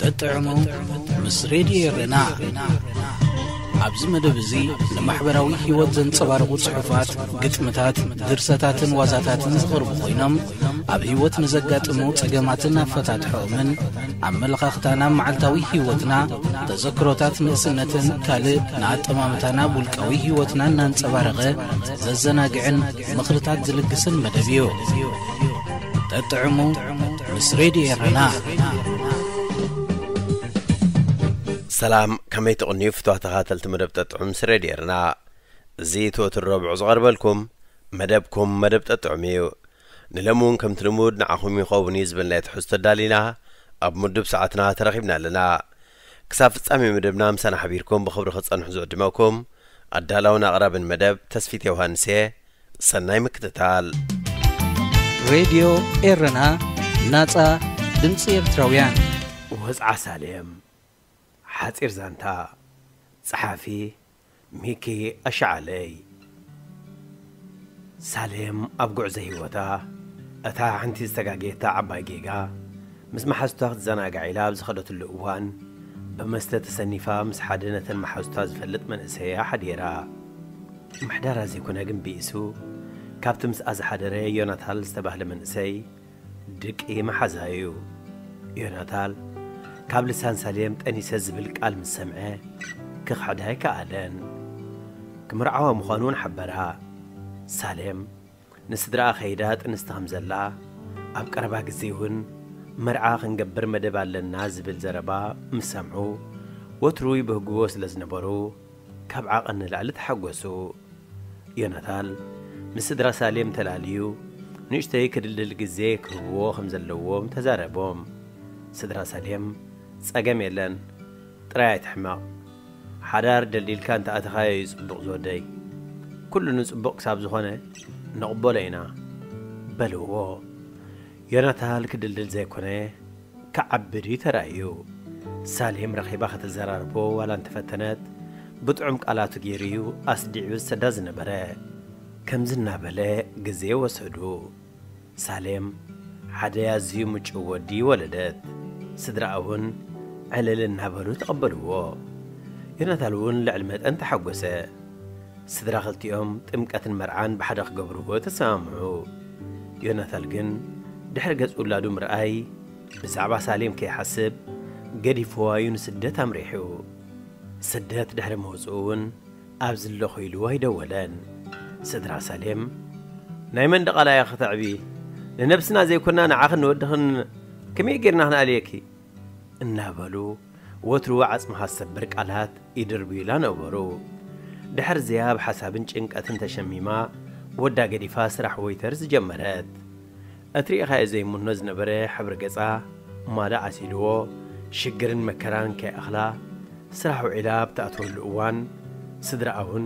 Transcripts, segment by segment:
ጠጥዕሙ ምስ ሬድዮ ኤረና። ኣብዚ መደብ እዚ ንማሕበራዊ ህይወት ዘንጸባርቑ ጽሑፋት፣ ግጥምታት፣ ድርሰታትን ዋዛታትን ዝቐርቡ ኮይኖም፣ ኣብ ህይወት ንዘጋጥሙ ጸገማትን ኣፈታትሖኦምን፣ ኣመለኻኽታና፣ መዓልታዊ ህይወትና፣ ተዘክሮታት ንእስነትን ካልእ ንኣጠማምታና፣ ውልቃዊ ህይወትና እናንጸባረቐ ዘዘናግዕን ምኽርታት ዝልግስን መደብ እዩ። ጠጥዕሙ ምስ ሬድዮ ኤረና። ሰላም፣ ከመይ ትቕንዩ ፍትዋ ተኸታተልቲ መደብ ጠጥዑም ምስ ሬድዮ ኤረና? እዚ እቲ ወትሩ ረቡዕ ዝቐርበልኩም መደብኩም መደብ ጠጥዑም እዩ። ንሎሚ እውን ከምቲ ልሙድ ንዓኹም ይኸውን እዩ ዝበልናዮ ትሕዝቶ ኣዳሊና ኣብ ምዱብ ሰዓትና ተረኺብና ኣለና። ክሳብ ፍጻሜ መደብና ምሳና ሓቢርኩም ብኽብሪ ክትጸንሑ ዝዕድመኩም ኣዳላውን ኣቕራብን መደብ ተስፊት ዮሃንስ እየ። ሰናይ ምክትታል። ሬድዮ ኤረና፣ ናጻ ድምጺ ኤርትራውያን። ወጽዓ ሳሌም፣ ሓጺር ዛንታ። ጸሓፊ ሚኪ ኣሻዓለይ። ሳሌም ኣብ ጉዕዞ ህይወታ እታ ሓንቲ ዝተጋገየታ ዓባይ ጌጋ፣ ምስ መሓዙታ ክትዘናጋዕ ኢላ ኣብ ዝኸደትሉ እዋን፣ ብመስተ ተሰኒፋ ምስ ሓደ ነተን መሓዙታ ዝፈልጥ መንእሰይ ሓዲራ። ምሕዳራ ዘይኮነ ግን ብኢሱ፣ ካብቲ ምስኣ ዝሓደረ ዮናታል ዝተባህለ መንእሰይ ድቂ መሓዛ እዩ። ዮናታል ካብ ልሳን ሳሌም ጠኒሰ ዝብል ቃል ምስ ሰምዐ ክኽሕዳ ኣይከኣለን። ክምርዓዋ ምዃኑ እውን ሓበራ። ሳሌም ንስድራኣ ከይዳ ጥንስቲ ከም ዘላ፣ ኣብ ቀረባ ግዜ እውን መርዓ ክንገብር መደብ ኣለና ዝብል ዘረባ ምስ ሰምዑ፣ ወትሩ ይብህግዎ ስለ ዝነበሩ፣ ካብ ዓቐን ንላዕሊ ተሓጎሱ። ዮናታል ምስ ስድራ ሳሌም ተላልዩ፣ ንእሽተይ ክድልድል ግዜ ክህብዎ ከም ዘለዎም ተዛረቦም። ስድራ ሳሌም ጸገም የለን፣ ጥራይ ኣይትሕመቕ። ሓዳር ደልዲልካ እንተኣተኻዮ እዩ ጽቡቕ ዝወደይ። ኩሉ ንጽቡቕ ክሳብ ዝኾነ ንቕበሎ ኢና በልዎ። ዮናታል ክድልድል ዘይኮነ ክዓብድ እዩ ተራእዩ። ሳሌም ረኺባ ከተዘራርቦ ዋላ እንተፈተነት፣ ብጥዑም ቃላቱ ገይሩ እዩ ኣስዲዑ ዝሰዳ ዝነበረ። ከምዚ እናበለ ግዜ ወሰዱ። ሳሌም ሓደ ኣዝዩ ምጩው ወዲ ወለደት። ስድራኣ እውን ዕልል እናበሉ ተቐበልዎ። ዮናታል እውን ልዕሊ መጠን ተሓጎሰ። ስድራ ክልቲኦም ጥምቀትን መርዓን ብሓደ ክገብርዎ ተሰማምዑ። ዮናታል ግን ድሕሪ ገጽ ውላዱ ምርኣይ ብዛዕባ ሳሌም ከይሓስብ ገዲፍዋ እዩ ንስደት ኣምሪሑ። ስደት ድሕሪ ምውጽኡ እውን ኣብዚ ኣለኹ ኢሉ ኣይደወለን። ስድራ ሳሌም፣ "ናይ መን ደቓላ ኢኺ ከተዕቢ? ንነብስና ዘይኮና ንዓኽን ንወድኽን ከመይ ጌርና ክነኣልየኪ?" እናበሉ ወትሩ ዓጽምኻ ዝሰብር ቃላት ይድርብዩላ ነበሩ። ድሕሪ እዚኣ ብሓሳብን ጭንቀትን ተሸሚማ ወዳ ገዲፋ ስራሕ ወይተር ዝጀመረት። እቲ ርኢኻዮ ዘይምኖ ዝነበረ ሕብሪ ገጻ ማዳ ዓሲልዎ፣ ሽግርን መከራን ከይኣኽላ ስራሕ ውዒላ ኣብ ትኣትወሉ እዋን፣ ስድራኣ እውን፣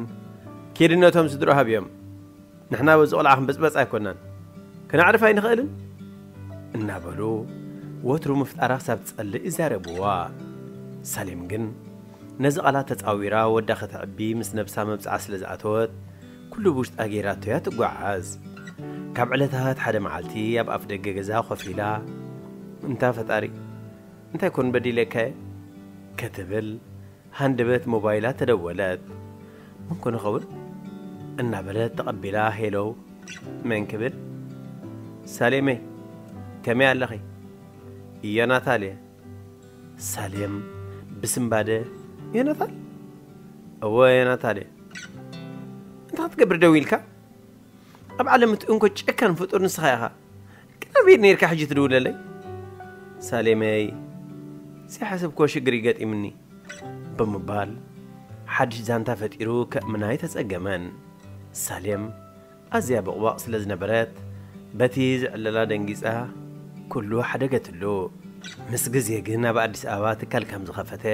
"ኪዲ ነቶም ስድሮ ሃብዮም፣ ንሕና በዚ ቆልዓ ክንበጽበጽ ኣይኮናን፣ ክነዕርፍ ኣይንኽእልን?" እናበሉ ወትሩ ምፍጣራ ክሳብ ትጸልእ ይዛረብዋ። ሳሌም ግን ነዚ ቃላት ተጻዊራ ወዳ ከተዕቢ ምስ ነብሳ መብጽዓ ስለ ዝኣተወት፣ ኩሉ ብውሽጣ ገይራቶ እያ ትጓዓዝ። ካብ ዕለታት ሓደ መዓልቲ ኣብ ኣፍ ደገ ገዛ ኮፍ ኢላ፣ "እንታ ፈጣሪ፣ እንታይ ኮን በዲለካየ?" ክትብል ሃንደበት ሞባይላ ተደወለት። "መን ኮን ይኸውን?" እናበለት ተቐቢላ፣ "ሄሎ፣ መን ክብል?" "ሳሌመይ፣ ከመይ ኣለኺ?" "ዮናታል እየ." ሳሌም ብስምባደ፣ "ዮናታል?" "እወ፣ ዮናታል እየ። እንታይ ክትገብር ደዊልካ? ኣብ ዓለም እቲ እንኮ ጨካን ፍጡር ንስኻ ኢኻ። ግን ኣበይ ኔርካ ሕጂ ትድውለለይ?" "ሳሌመይ፣ ዘይሓሰብክዎ ሽግር ይገጢምኒ" ብምባል ሓድሽ ዛንታ ፈጢሩ ከእምና ኣይተጸገመን። ሳሌም ኣዝያ ቦቕባቕ ስለ ዝነበረት፣ በቲ ዝዕለላ ደንጊጻ ኩሉ ሓደገትሉ። ምስ ግዜ ግን ኣብ ኣዲስ ኣበባ ትካል ከም ዝኸፈተ፣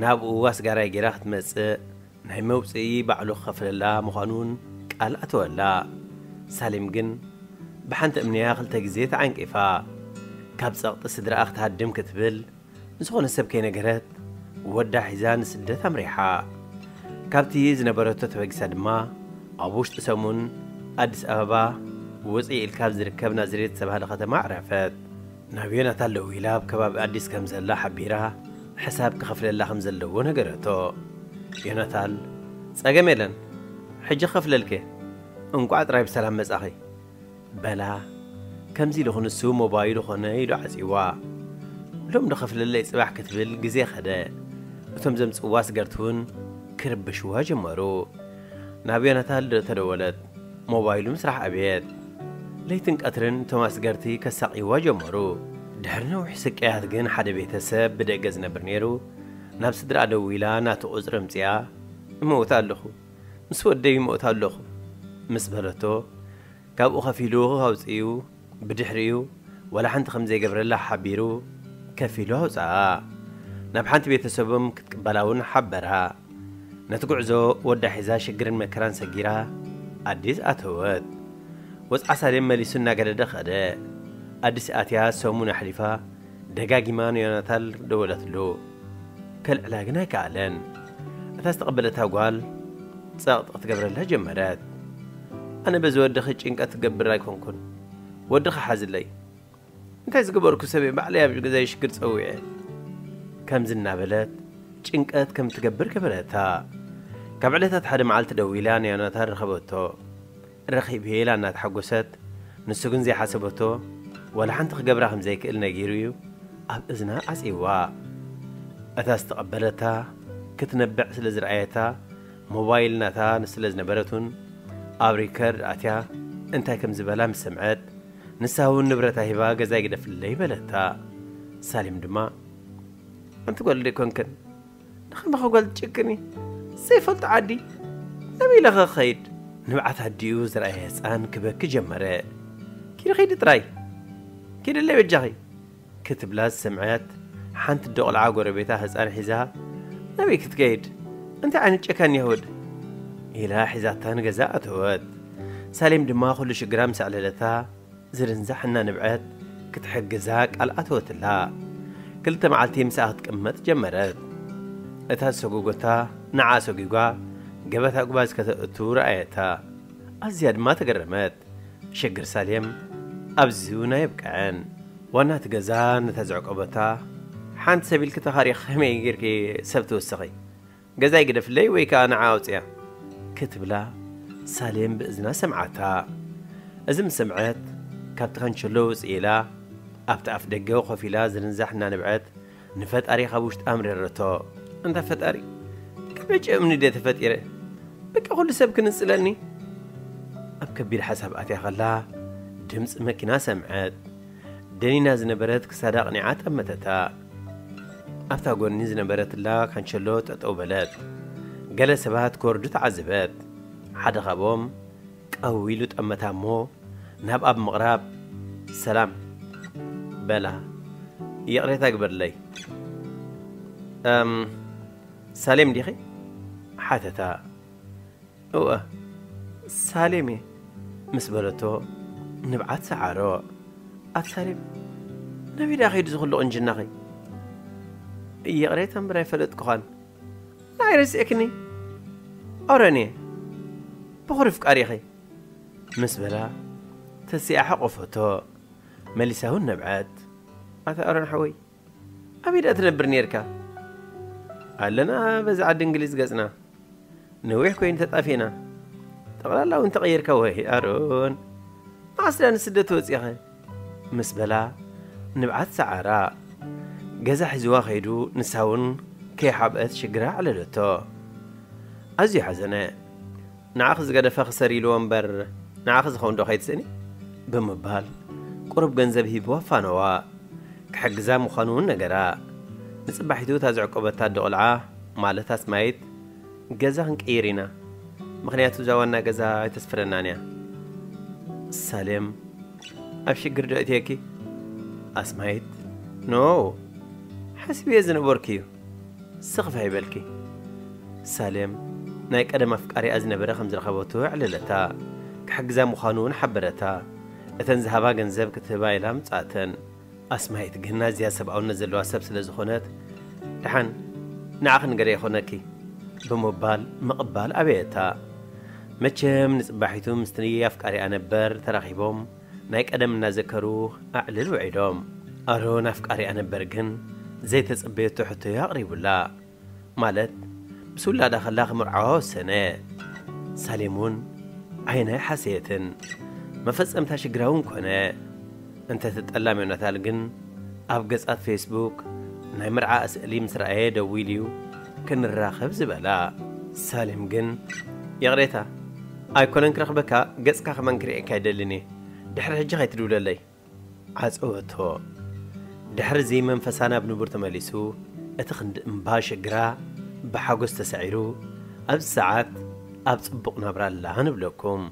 ናብኡ ኣስጋራይ ጌራ ክትመጽእ፣ ናይ መውጽኢ ባዕሉ ክኸፍለላ ምዃኑን ቃል ኣተወላ። ሳሌም ግን ብሓንቲ እምንያ ክልተ ግዜ ተዓንቂፋ። ካብ ጸቕጢ ስድራኣ ክትሃድም ክትብል፣ ንዝኾነ ሰብ ከይነገረት፣ ወዳ ሒዛ ንስደት ኣምሪሓ። ካብቲ ዝነበረቶ ተበጊሳ ድማ፣ ኣብ ውሽጢ ሰሙን ኣዲስ ኣበባ ውጽእ ኢልካ ኣብ ዝርከብ ናዝሬት ዝተባህለ ከተማ ኣዕረፈት። ናብ ዮናታን ደዊላ ኣብ ከባቢ ኣዲስ ከም ዘላ ሓቢራ፣ ሕሳብ ክኸፍለላ ከም ዘለዎ ነገረቶ። ዮናታን፣ "ጸገም የለን፣ ሕጂ ክኸፍለልኪ፣ እንቋዕ ጥራይ ብሰላም መጻኺ" በላ። ከምዚ ኢሉ ንሱ ሞባይሉ ኾነ ኢሉ ዓጺዋ። "ሎም ዶ ከፍለለይ ጽባሕ?" ክትብል ግዜ ኸደ። እቶም ዘምጽዋ ኣስገርቲ እውን ክርብሽዋ ጀመሩ። ናብ ዮናታን ተደወለት። ሞባይሉ ምስራሕ ኣብየት። ለይትን ቀትርን እቶም ኣስገርቲ ከሳቕይዋ ጀመሩ። ድሕሪ ነዊሕ ስቅያት ግን ሓደ ቤተሰብ ብደገ ዝነብር ነይሩ፣ ናብ ስድራ ደዊላ ናቱ ቁጽሪ ኣምጺኣ፣ "እመውት ኣለኹ፣ ምስ ወደይ እመውት ኣለኹ" ምስ በለቶ፣ ካብኡ ከፊሉ ኣውጽኡ። ብድሕሪኡ ዋላ ሓንቲ ከም ዘይገብረላ ሓቢሩ ከፊሉ ኣውጽኣ። ናብ ሓንቲ ቤተሰቦም ክትቅበላ እውን ሓበራ። ነቲ ጉዕዞ ወዳ ሒዛ ሽግርን መከራን ሰጊራ ኣዲስ ኣተወት። ወጽዓ ሳሌም መሊሱ እናገደደ ኸደ። ኣዲስ ኣትያ ሰሙን ኣሕሊፋ ደጋጊማ ንዮናታን ደወለትሉ። ከልዕላ ግን ኣይከኣለን። እታ ዝተቐበለታ ጓል ጸቕጢ ክትገብረላ ጀመረት። "ኣነ በዚ ወድኺ ጭንቀት ትገብር ኣይኮንኩን። ወድኺ ሓዝለይ። እንታይ ዝገበርኩ ሰብ እየ? ባዕለይ ኣብ ገዛይ ሽግር ጸዊዐ" ከምዚ እናበለት ጭንቀት ከም ትገብር ገበረታ። ካብ ዕለታት ሓደ መዓልቲ ደዊላ ንዮናታን ረኸበቶ። "ረኺበ" ኢላ እናተሓጎሰት፣ ንሱ ግን ዘይሓሰበቶ፣ ዋላ ሓንቲ ክገብራ ከም ዘይክእል ነጊሩ እዩ ኣብ እዝና ዓጺዋ። እታ ዝተቐበለታ ክትነብዕ ስለ ዝረኣየታ፣ ሞባይል ናታ ስለ ዝነበረቱን ኣብ ሪከርድ ኣትያ እንታይ ከም ዝበላ ምስ ሰምዐት፣ ንሳ እውን ንብረታ ሂባ ገዛይ ግደፍለይ በለታ። ሳሌም ድማ፣ "ኣንቲ ጓል ዶ ኣይኮንክን? ንኸማኺ ጓል ትጭክኒ? ዘይፈልጦ ዓዲ ናበይ ኢለ ኸ ክኸይድ?" ንብዓት ኣዲኡ ዝረኣየ ህፃን ክበኪ ጀመረ። "ኪዲ ኺዲ ጥራይ፣ ኪድለይ በጃኺ" ክትብላ ዝሰምዐት ሓንቲ ዶቕልዓ ጎረቤታ ህፃን ሒዛ፣ "ናበይ ክትከይድ? እንታይ ዓይነት ጨካን የሁድ?" ኢላ ሒዛታ ንገዛ ኣተወት። ሳሌም ድማ ኩሉ ሽግራ ምስ ኣዕለለታ፣ ዝርንዛሕ እናነብዐት ክትሕግዛ ቃል ኣተወትላ። ክልተ መዓልቲ ምሳኣ ክትቅመጥ ጀመረት። እታ ዝሰጎጎታ ንዓ ሰጒጓ ገበታ ጉባዝ ከተእቱ ረኣየታ። ኣዝያ ድማ ተገረመት። ሽግር ሳሌም ኣብዚ እውን ኣየብቅዐን። ዋና እቲ ገዛ ነታ ዘዕቆበታ፣ "ሓንቲ ሰብ ኢልኪ ተኻሪኺ ከመይ ጌርኪ ሰብ ትውስኺ? ገዛይ ግደፍለይ ወይ ከኣ ንዓ ኣውጽያ" ክትብላ ሳሌም ብእዝና ሰምዓታ። እዚ ምስ ሰምዐት፣ ካብቲ ካንቸሎ ውጽእ ኢላ፣ ኣብቲ ኣፍ ደገ ኮፍ ኢላ ዝርንዛሕ እናነብዐት ንፈጣሪ ካብ ውሽጣ ኣምረረቶ። "እንታ ፈጣሪ፣ ካብ ዕጨ እምኒ ድየ ተፈጢረ? በቃ ኩሉ ሰብ ክንጽለኒ?" ኣብ ከቢድ ሓሳብ ኣትያ ከላ ድምጺ መኪና ሰምዐት። ደኒና ዝነበረት ክሳዳ ኣቕኒዓ ጠመተታ። ኣብታ ጎኒ ዝነበረትላ ካንቸሎ ጠጠው በለት። ገለ ሰባት ክወርዱ ተዓዘበት። ሓደ ካብኦም ቀው ኢሉ ጠመታ እሞ ናብ ኣብ ምቕራብ፣ "ሰላም" በላ። "ይቕሬታ ግበርለይ። እም፣ ሳሌም ዲኺ?" ሓተታ። "እወ፣ ሳሌም እየ" ምስ በለቶ፣ ንብዓት ሰዓሮ። "ኣቲ ሳሌም፣ ናበይ ደኣ ከይዱ ዝኹሉ ቁንጅናኺ? ይቕሬታ እምበር ኣይፈለጥኩኻን። ንዓይ ረሲዕክኒ? ኦረን እየ፣ ብኹሪ ፍቃሪኺ" ምስ በላ፣ ተሲኣ ሓቆፈቶ። መሊሳ እውን ነብዐት። "ኣታ ኦረን ሓወይ፣ ኣበይ ደኣ ትነብር ኔርካ?" "ኣለና በዛ ዓዲ እንግሊዝ ገጽና። ነዊሕ ኮይኑ ተጣፊእና። ጠቕላላ እውን ተቐይርካ ወይ ኣሮን። መዓስ ደኣ ንስደት ወጺእኸ?" ምስ በላ ንብዓት ሰዓራ። ገዛ ሒዝዋ ከይዱ ንሳ እውን ከይሓብአት ሽግራ ኣዕለለቶ። ኣዝዩ ሓዘነ። "ንዓኺ ዝገደፈ ክሰር ኢልዎ እምበር ንዓኺ ዝኸውን ዶ ከይትስእኒ?" ብምባል ቁሩብ ገንዘብ ሂብዋ ኣፋነዋ። ክሕግዛ ምዃኑ እውን ነገራ። ንጽባሒቱ እታ ዘዕቆበታ ኣደ ቆልዓ ማለት ኣስማይት፣ "ገዛ ክንቅይር ኢና፣ ምኽንያቱ እዛ ዋና ገዛ ኣይተስፍረናን እያ" ሳሌም፣ "ኣብ ሽግር ዶ እትየኪ?" ኣስማይት፣ "ኖ፣ ሓሲበዮ ዝነበርኩ እዩ፣ ስኽፍ ኣይበልኪ" ሳሌም፣ ናይ ቀደም ኣፍቃሪኣ ዝነበረ ከም ዝረኸበቶ ኣዕለለታ። ክሕግዛ ምዃኑ እውን ሓበረታ። እተን ዝሃባ ገንዘብ ክትህባ ኢላ ኣምጻእተን። ኣስማይት ግን ኣዝያ ሰብኣውነት ዘለዋ ሰብ ስለ ዝኾነት፣ "ደሓን ንዓኺ ንገረ ይኾነኪ" ብምባል ምቕባል ኣበየታ። መቸም ንጽባሒቱ ምስቲ ኣፍቃሪኣ ነበር ተራኺቦም ናይ ቀደም እናዘከሩ ኣዕልል ውዒሎም። ኣሮን ኣፍቃሪኣ ነበር ግን ዘይተጸበየቶ ሕቶ'ዩ ኣቕሪቡላ። ማለት ምስ ውላዳ ከላ ክምርዓዋ ወሰነ። ሳሌም እውን ዓይና ኣይሓሰየትን። መፈጸምታ ሽግራ እውን ኮነ። እንተ ተጠላም ዮናታን ግን ኣብ ገጻት ፌስቡክ ናይ መርዓኣ ስእሊ ምስ ረኣየ ደዊሉ'ዩ ክንራኸብ ዝበላ። ሳሌም ግን ይቕሬታ ኣይኮነን ክረኽበካ፣ ገጽካ ከማን ክርእየካ ኣይደልን እየ። ድሕሪ ሕጂ ከይትድውለለይ። ዓጸወቶ። ድሕርዚ መንፈሳ ናብ ንቡር ተመሊሱ፣ እቲ ክንዲ እምባ ሽግራ ብሓጎስ ተሳዒሩ፣ ኣብዚ ሰዓት ኣብ ጽቡቕ ናብራ ኣላ ንብለኩም።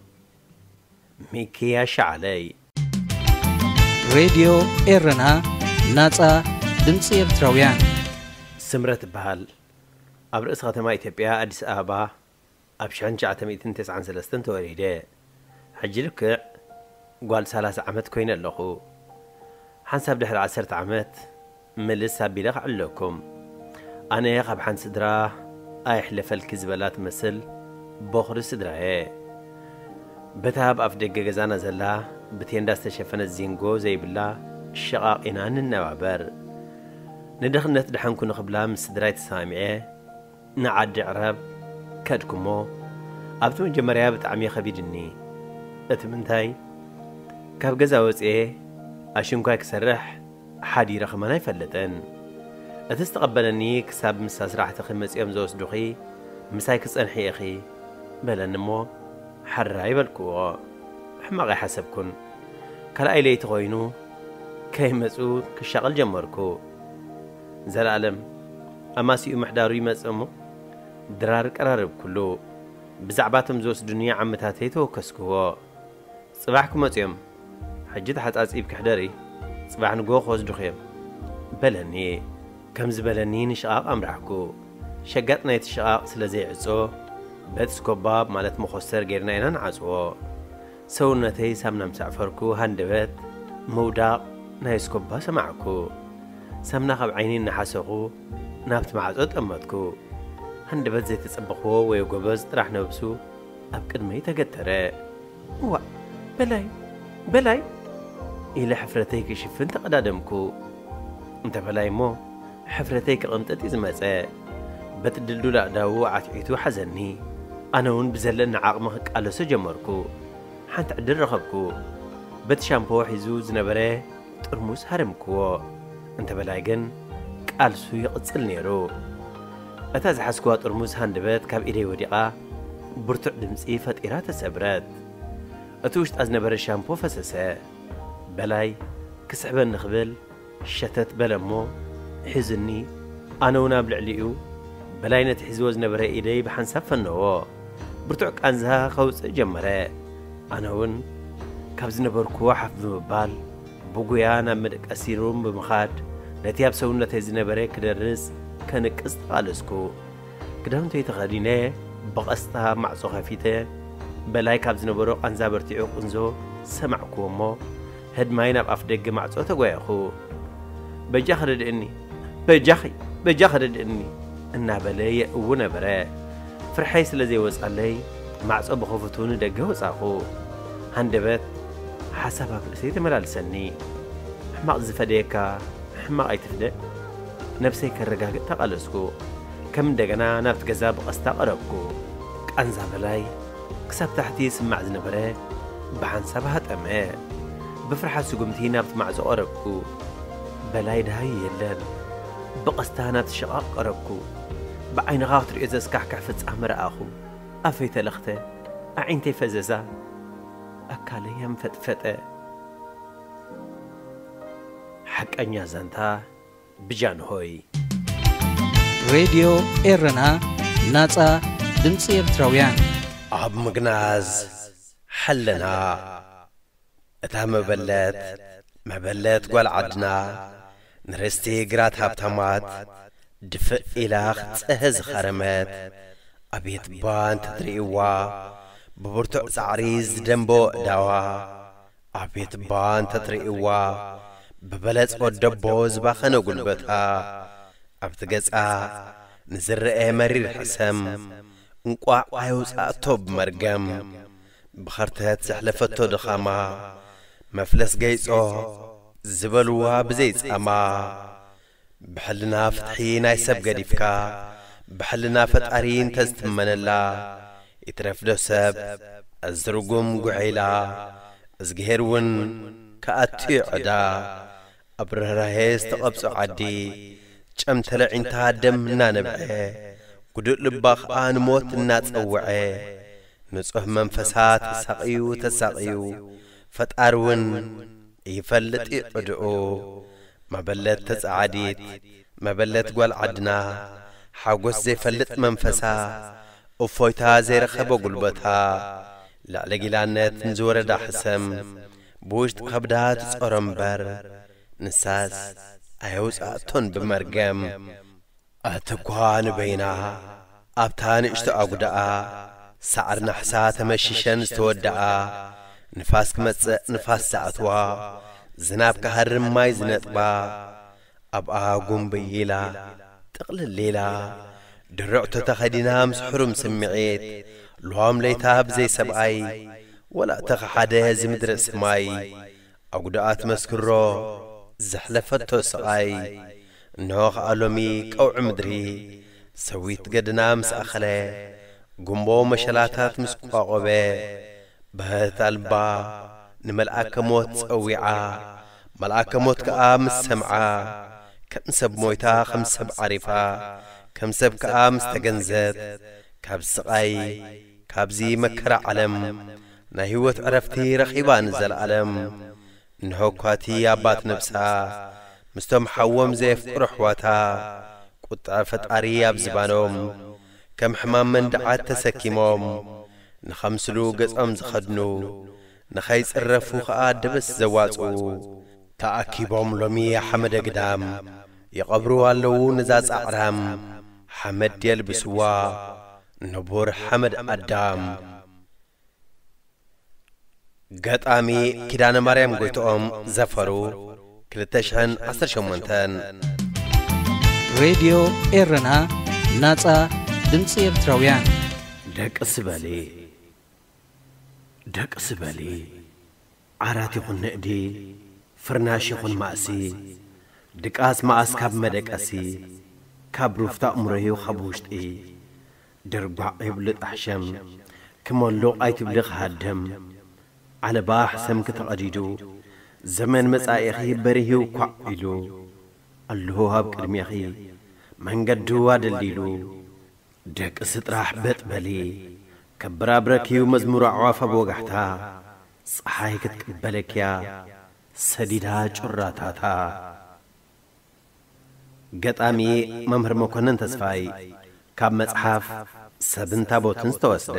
ሚኪ ኣሻዓለይ። ሬድዮ ኤረና፣ ናጻ ድምጺ ኤርትራውያን። ስምረት እበሃል። ኣብ ርእሲ ከተማ ኢትዮጵያ ኣዲስ ኣበባ ኣብ ሽሕን ትሽዓተ ሚእትን ተስዓን ሰለስተን ተወሊደ። ሕጂ ልክዕ ጓል ሰላሳ ዓመት ኮይነ ኣለኹ። ሓንሳብ ድሕሪ ዓሰርተ ዓመት ምልስ ኣቢለ ከዕልለኩም። ኣነ ካብ ሓንቲ ስድራ ኣይሕለፈልኪ ዝበላ ትመስል ቦኽሪ ስድራየ። በታ ኣብ ኣፍ ደገ ገዛና ዘላ ብቴንዳ ዝተሸፈነት ዚንጎ ዘይብላ ሸቓቕ ኢና ንነባበር። ንድኽነት ደሓንኩ ንኽብላ ምስ ስድራይ ተሰማሚዐ ንዓዲ ዕረብ ከድኩሞ፣ ኣብቲ መጀመርያ ብጣዕሚ ከቢድኒ። እቲ ምንታይ፣ ካብ ገዛ ወፅኤ ኣሽንኳይ ክሰርሕ ሓዲረ ከማን ኣይፈልጥን። እቲ ዝተቐበለኒ ክሳብ ምስ ኣስራሕትኺ መፂኦም ዝወስዱኺ ምሳይ ክፀንሒ ኢኺ በለኒ እሞ፣ ሓራይ በልክዎ። ሕማቕ ኣይሓሰብኩን። ካልኣይ ለይቲ ኮይኑ ከይመፁ ክሻቐል ጀመርኩ። ዘላለም ኣማሲኡ ምሕዳሩ ይመጽእ እሞ ድራር ቀራረብኩሉ። ብዛዕባ እቶም ዝወስዱኒ ዓመታተይ ተወከስክዎ። ጽባሕ ክመጹ እዮም፣ ሕጂ ተሓጻጺብኪ ሕደሪ፣ ጽባሕ ንግሆ ክወስዱኺ እዮም በለኒ። ከም ዝበለኒ ንሽቓቕ ኣምራሕኩ። ሸጋጥ ናይቲ ሽቓቕ ስለ ዘይዕጾ በቲ ስኮባ ማለት መኾስተር ጌርና ኢና ንዓጽዎ። ሰውነተይ ሳምና ምስ ኣዕፈርኩ ሃንደበት ምውዳቕ ናይ ስኮባ ሰማዕኩ። ሳምና ካብ ዓይኒ እናሓሰኹ ናብቲ ማዕጾ ጠመትኩ። ሃንደበት ዘይተጸበኽዎ ወይ ጎበዝ ጥራሕ ነብሱ ኣብ ቅድመይ ተገተረ። እዋእ በላይ በላይ ኢለ ሕፍረተይ ክሽፍን ተቐዳደምኩ። እንተ በላይ እሞ ሕፍረተይ ክቕንጥጥ እዩ ዝመጸ። በቲ ድልዱል ኣእዳዉ ዓትዒቱ ሓዘኒ። ኣነ እውን ብዘለኒ ዓቕሚ ክቃለሶ ጀመርኩ። ሓንቲ ዕድል ረኸብኩ። በቲ ሻምፖ ሒዙ ዝነበረ ጥርሙስ ሃረምክዎ። እንተ በላይ ግን ቃልሱ ይቕጽል ነይሩ። እታ ዝሓዝክዋ ጥርሙስ ሃንደበት ካብ ኢደይ ወዲቓ ብርቱዕ ድምጺ ፈጢራ ተሰብረት። እቲ ውሽጣ ዝነበረ ሻምፖ ፈሰሰ። በላይ ክስሕበኒ ክብል ሸተት በለ እሞ ሒዙኒ። ኣነ እውን ኣብ ልዕሊኡ በላይ ነቲ ሒዝዎ ዝነበረ ኢደይ ብሓንሳብ ፈነዎ። ብርቱዕ ቃንዛ ከውጽእ ጀመረ። ኣነ እውን ካብ ዝነበርኩዎ ሓፍ ብምባል ብጉያ ናብ መደቀሲ ሩም ብምኻድ ነቲ ኣብ ሰውነተይ ዝነበረ ክደርጽ ከንቅጽ ተቓለስኩ። ክዳውንተይ ተኸዲነ ብቐስታ ማዕጾ ከፊተ በላይ ካብ ዝነበሮ ቃንዛ በርቲዑ ቅንዞ ሰማዕኩዎ እሞ ህድማይ ናብ ኣፍ ደገ ማዕጾ ተጓየኹ። በጃኺ ርድእኒ፣ በጃኺ፣ በጃኺ ርድእኒ እናበለ የእዊ ነበረ። ፍርሐይ ስለ ዘይወጻለይ ማዕጾ ብኸፉቱ ንደገ ወጻኹ። ሃንደበት ሓሳብ ኣብ ርእሰይ ተመላልሰኒ። ሕማቕ ዝፈደየካ ሕማቕ ኣይትፍደ። ነብሰይ ከረጋግእ ተቓለስኩ። ከም እንደገና ናብቲ ገዛ ብቐስታ ቀረብኩ። ቃንዛ በላይ ክሳብ ታሕቲ ይስማዕ ዝነበረ ብሓንሳብ ሃጠመ። ብፍርሓት ስጉምቲ ናብቲ ማዕጾ ቀረብኩ። በላይ ደሃይ የለን። ብቐስታ ናብቲ ሽቓቕ ቀረብኩ። ብዓይንኻ ክትርእዮ ዘስካሕክሕ ፍጻመ ረኣኹ። ኣፈይ ተለኽተ፣ ኣዒንተይ ፈዘዛ፣ ኣካለይ ኣንፈጥፈጠ። ሓቀኛ ዛንታ ብጃንሆይ። ሬድዮ ኤረና፣ ናጻ ድምጺ ኤርትራውያን። ኣብ ምግናዝ ሓለና። እታ መበለት፣ መበለት ጓል ዓድና፣ ንርስቲ ግራት ሃብታማት ድፍእ ኢላ ክትጸሀ ዝኸረመት፣ ኣቤት እባ እንተትርእይዋ፣ ብብርቱዕ ጻዕሪ ዝደንበ ኣእዳዋ፣ ኣቤት እባ እንተትርእይዋ፣ ብበለጽ ወደቦ ዝባኸነ ጉልበታ፣ ኣብቲ ገጻ ንዝረአ መሪር ሕሰም፣ እንቋዕ ኣየውጻእቶ ብመርገም፣ ብኸርተት ዘሕለፈቶ ድኻማ፣ መፍለስ ገይጾ ዝበልዋ ብዘይጻማ፣ ብሕልና ፍትሒ ናይ ሰብ ገዲፍካ፣ ብሕልና ፈጣሪ እንተዝትመነላ፣ ይትረፍዶ ሰብ ኣዝርጉም ጉሒላ፣ እዝግሄር እውን ክኣቱ እዩ ዕዳ። ኣብ ርህራሄ ዝተቐብጾ ዓዲ፣ ጨም ተለዒንታ ደም እናነብዐ፣ ጉዱእ ልባ ኸኣ ንሞት እናጸውዐ፣ ንጹህ መንፈሳ ተሳቕዩ ተሳቕዩ፣ ፈጣሪ እውን ይፈልጥ እዩ ዕድኡ። መበለት ተጻዓዲት፣ መበለት ጓል ዓድና፣ ሓጎስ ዘይፈልጥ መንፈሳ፣ እፎይታ ዘይረኸበ ጉልበታ፣ ልዕሊ ጊላነት ንዝወረዳ ሕሰም፣ ብውሽጢ ከብዳ ትጾሮ እምበር፣ ንሳስ ኣየውጻእቶን ብመርገም። ኣትኳ ንበይና ኣብታ ንእሽቶ ኣጉዳኣ፣ ሳዕሪ ናሕሳ ተመሺሸን ዝተወድኣ፣ ንፋስ ክመጽእ ንፋስ ዝኣትዋ፣ ዝናብ ክሃርም ማይ ዝነጥባ፣ ኣብኣ ጉንብይ ኢላ፣ ጥቕልል ኢላ፣ ድርዕቶ ተኸዲና ምስ ሕሩም ስምዒት፣ ልዋም ለይታ ብዘይ ሰብኣይ፣ ወላ እተኸሓደ እዚ ምድሪ ሰማይ፣ ኣጉዳኣ ትመስክሮ ዘሕለፈቶ ስቓይ። እንሆ ኸኣ ሎሚ ቀውዒ ምድሪ፣ ሰዊት ገድና ምስ ኣኸለ፣ ጉምቦ መሸላታት ምስ ቋቖበ፣ በህታ ልባ ንመልኣከ ሞት ጸዊዓ፣ መልኣከ ሞት ከኣ ምስ ሰምዓ፣ ከም ሰብ ሞይታ፣ ከም ሰብ ዓሪፋ፣ ከም ሰብ ከኣ ምስ ተገንዘት፣ ካብ ስቓይ፣ ካብዚ መከራ ዓለም፣ ናይ ህይወት ዕረፍቲ ረኺባ ንዘለኣለም። እንሆ እኳ እቲ ኣባት ነብሳ፣ ምስቶም ሓዎም ዘየፍቅሩ ኣሕዋታ፣ ቁጥዐ ፈጣሪ ኣብ ዝባኖም፣ ከም ሕማም መንድዓት ተሰኪሞም፣ ንኸምስሉ ገጾም ዝኸድኑ፣ ንኸይጽረፉ ኸኣ ደበስ ዘዋጽኡ፣ ተኣኪቦም ሎሚ ሓመደ ግዳም፣ ይቐብሩ ኣለዉ ነዛ ጻዕራም፣ ሓመድ የልብስዋ ንቡር ሓመድ ኣዳም። ገጣሚ ኪዳነ ማርያም ጎይትኦም ዘፈሩ። ክልተ ሽሕን ዓሰርተ ሸሞንተን። ሬድዮ ኤረና፣ ናጻ ድምጺ ኤርትራውያን። ደቂ ስበሊ፣ ደቂ ስበሊ፣ ዓራት ይኹን ንእዲ፣ ፍርናሽ ይኹን ማእሲ፣ ድቃስ መኣስ ካብ መደቀሲ፣ ካብ ሩፍታ እምሮዩ ካብ ውሽጢ፣ ድርጓዕ ይብሉ ጣሕሸም፣ ክመሉቕ ኣይትብሊ ክሃድም። ዓለባ ሕሰምኪ ተቐዲዱ፣ ዘመን መጻኢኺ በሪህዩ ኳዕ ኢሉ፣ ኣለሁ ኣብ ቅድሜኺ፣ መንገዱ ኣደልዲሉ። ደቂ ስጥራሕ በጥ በሊ፣ ከበራብረኪዩ መዝሙር ኣዕዋፍ ኣብ ወጋሕታ፣ ጸሓይ ክትቅበለኪያ ሰዲዳ ጩራታታ። ገጣሚ መምህር መኮነን ተስፋይ፣ ካብ መጽሓፍ ሰብን ታቦትን ዝተወስደ።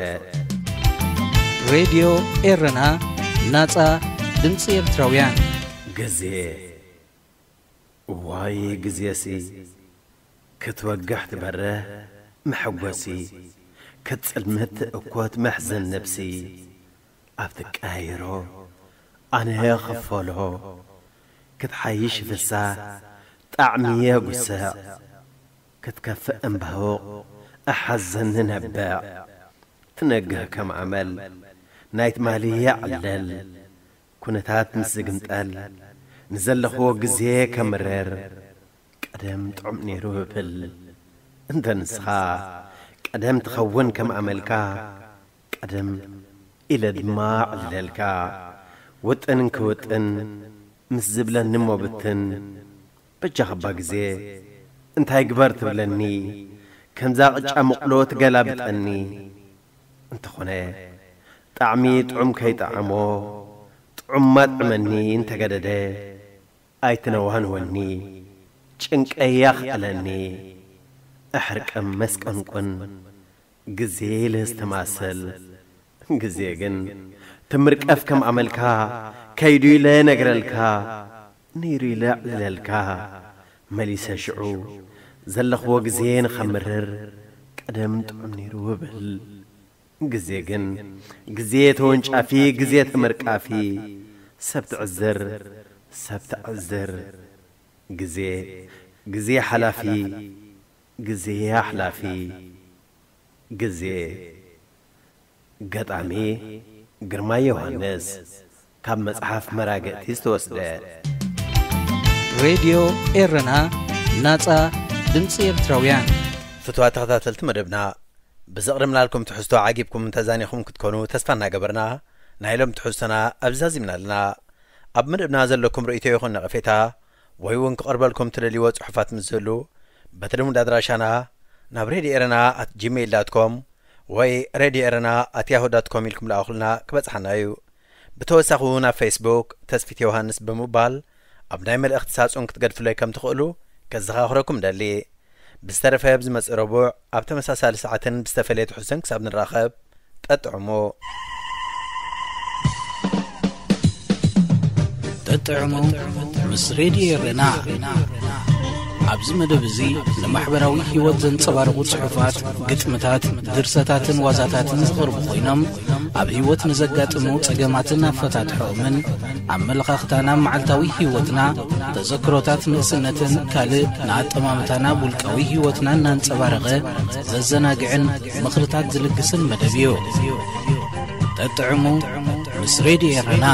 ሬድዮ ኤረና፣ ናጻ ድምጺ ኤርትራውያን። ግዜ፣ እዋይ ግዜሲ፣ ክትወግሕ ትበርህ መሐጎሲ፣ ክትጽልምት ትእኮት መሕዘን ነብሲ፣ ኣብ ትቀያይሮ ኣነ ክፈሎ፣ ክትሓይሽ ፍሳህ ጣዕሚ የጉስዕ፣ ክትከፍእ እምባውቕ እሓዘኒ ነብዕ። ትነግህ ከም ኣመል ናይ ትማሊ የዕለል፣ ኩነታት ምስ ዝግምጠል ንዘለኽዎ ግዜ ከምርር። ቀደም ጥዑም ነይሩ እብል እንተ ንስኻ፣ ቀደም ትኸውን ከም ኣመልካ፣ ቀደም ኢለ ድማ ዕልለልካ። ውጥን ክውጥን ምስ ዝብለኒ እሞ ብትን፣ በጃኻ እባ ግዜ እንታይ ግበር ትብለኒ፣ ከምዛ ቅጫ ምቕሎ ትገላብጠኒ። እንተኾነ ጣዕሚ ጥዑም ከይጠዓሞ፣ ጥዑም ማጥዕመኒ እንተገደደ፣ ኣይትነዋንወኒ፣ ጭንቀይ ያኽእለኒ፣ ኣሕርቅም መስቀንቁን፣ ግዜ ኢለ ዝተማሰል። ግዜ ግን ትምርቀፍ ከም ኣመልካ፣ ከይዱ ኢለ ነግረልካ፣ ነይሩ ኢለ ዕልለልካ። መሊሰ ሽዑ ዘለኽዎ ግዜ ንኸምርር፣ ቀደም ጥዑም ነይሩ እብል። ግዜ ግን፣ ግዜ ተወንጫፊ፣ ግዜ ተመርቃፊ፣ ሰብ ትዕዝር፣ ሰብ ትዕዝር። ግዜ፣ ግዜ ሓላፊ፣ ግዜ ኣሕላፊ። ግዜ። ገጣሚ ግርማይ ዮሃንስ፣ ካብ መጽሓፍ መራግእቲ ዝተወስደ። ሬድዮ ኤረና፣ ናጻ ድምጺ ኤርትራውያን። ፍትዋት ተኸታተልቲ መደብና፣ ብዘቕደምናልኩም ትሕዝቶ ዓጊብኩም ተዛኒኹም ክትኮኑ ተስፋ እናገበርና፣ ናይ ሎም ትሕዝቶና ኣብዚ ዛዚምና ኣለና። ኣብ መደብና ዘለኩም ርእይቶ ይኹን ነቐፌታ፣ ወይ እውን ክቐርበልኩም ትደልይዎ ጽሑፋት ምስ ዝህሉ፣ በቲ ልሙድ ኣድራሻና ናብ ሬድዮ ኤረና ኣት ጂሜይል ዳት ኮም ወይ ሬድዮ ኤረና ኣት ያሁ ዳት ኮም ኢልኩም ለኣኹልና፣ ክበጽሓና እዩ። ብተወሳኺ እውን ኣብ ፌስቡክ ተስፊት ዮሃንስ ብምባል ኣብ ናይ መልእኽቲ ሳጹን ክትገድፍለይ ከም ትኽእሉ ከዘኻኽረኩም ደሊ። ብዝተረፈ ኣብ ዝመጽእ ረቡዕ ኣብ ተመሳሳሊ ሰዓትን ብዝተፈለየ ትሕዝቶን ክሳብ ንራኸብ፣ ጠጥዕሙ። ጠጥዕሙ ምስ ሬድዮ ኤረና። ኣብዚ መደብ እዚ ንማሕበራዊ ህይወት ዘንጸባርቑ ጽሑፋት፣ ግጥምታት፣ ድርሰታትን ዋዛታትን ዝቐርቡ ኮይኖም፣ ኣብ ህይወት ንዘጋጥሙ ጸገማትን ኣፈታትሖኦምን፣ ኣመለኻኽታና፣ መዓልታዊ ህይወትና፣ ተዘክሮታት ንእስነትን ካልእ ንኣጠማምታና ውልቃዊ ህይወትና እናንጸባረቐ ዘዘናግዕን ምኽርታት ዝልግስን መደብ እዩ። ጠጥዕሙ ምስ ሬድዮ ኤረና።